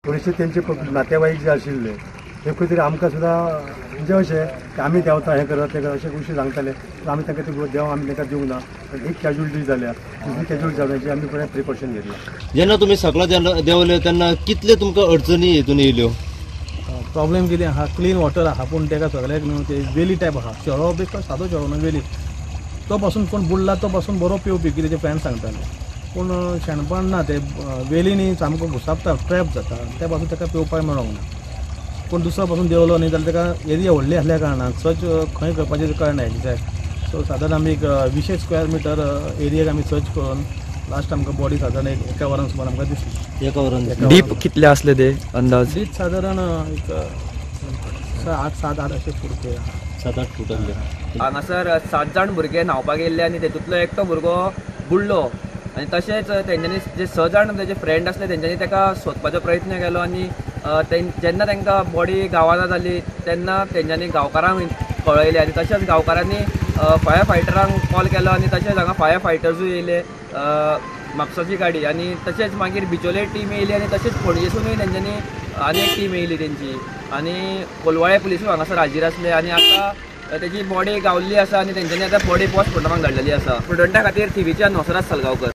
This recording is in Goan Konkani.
थोडेशे तेंचे नातेवाईक जे आशिल्ले ते खंय तरी आमकां सुद्दां म्हणजे अशें की आमी देंवता हें करता तें करता अशें गोश्टी सांगताले. आमी तांकां ते देव आमी तांकां दिवंक ना. एक कॅज्युअलिटी जाल्या, दुसरी कॅज्युअलिटी जावची आमी बरें प्रिकॉशन घेतलां. जेन्ना तुमी सकला देंवले तेन्ना कितले तुमकां अडचणी हितून येयल्यो? प्रॉब्लेम कितें आहा, क्लीन वॉटर आहा पूण ताका सगळ्याक न्हू ते वेली टायप आहा, शेळो बेश्टो सादो शेळो न्हू वेली, तो पासून कोण बुडला तो पासून बरो पिवपी कितें ते फ्रेंड सांगताले, पूण शेणपण ना ते वेलींनी सामको घुसापता, ट्रॅप जाता, त्या पासून ताका पिवपाक मेळोंक ना. पूण दुसरो पासून देंवलो न्ही जाल्यार ताका एरिया व्हडली आसल्या कारणान सर्च खंय करपाचें कळना एग्जॅक्ट. सो सादारण आमी एक 20 स्क्वेअर मिटर एरियाक आमी सर्च करून लास्ट आमकां बॉडी सादारण एका वरान सुमार आमकां दिसली. एका वरान डीप कितले आसले ते अंदाज? डीप सादारण एक 7-8 अशे फूट, 7-8 फूट आसले. हांगासर 7 जाण भुरगे न्हांवपाक येयल्ले आनी तेतूंतलो एकटो भुरगो बुडलो आनी तशेंच तेंच्यांनी जे 6 जाण तेजे फ्रेंड आसले तेंच्यांनी ताका सोदपाचो प्रयत्न केलो आनी जेन्ना तांकां बॉडी गावाना जाली तेन्ना तेंच्यांनी गांवकारांक कळयलें आनी तशेंच गांवकारांनी फायर फायटरांक कॉल केलो आनी तशेंच हांगा फायर फायटर्सूय येयले, म्हापसाची गाडी, आनी तशेंच मागीर बिचोले टीम येयली आनी तशेंच पणजेसूनय तेंच्यांनी आनी एक टीम येयली तेंची आनी कोलवाळे पुलिसूय हांगासर हाजीर आसले आनी आतां तेजी बॉडी गावल्ली आसा आनी तेंच्यांनी आतां बॉडी पोस्टमॉर्टमाक धाडलेली आसा. प्रुडंटा खातीर थिवीच्या नोसराज सालगांवकर.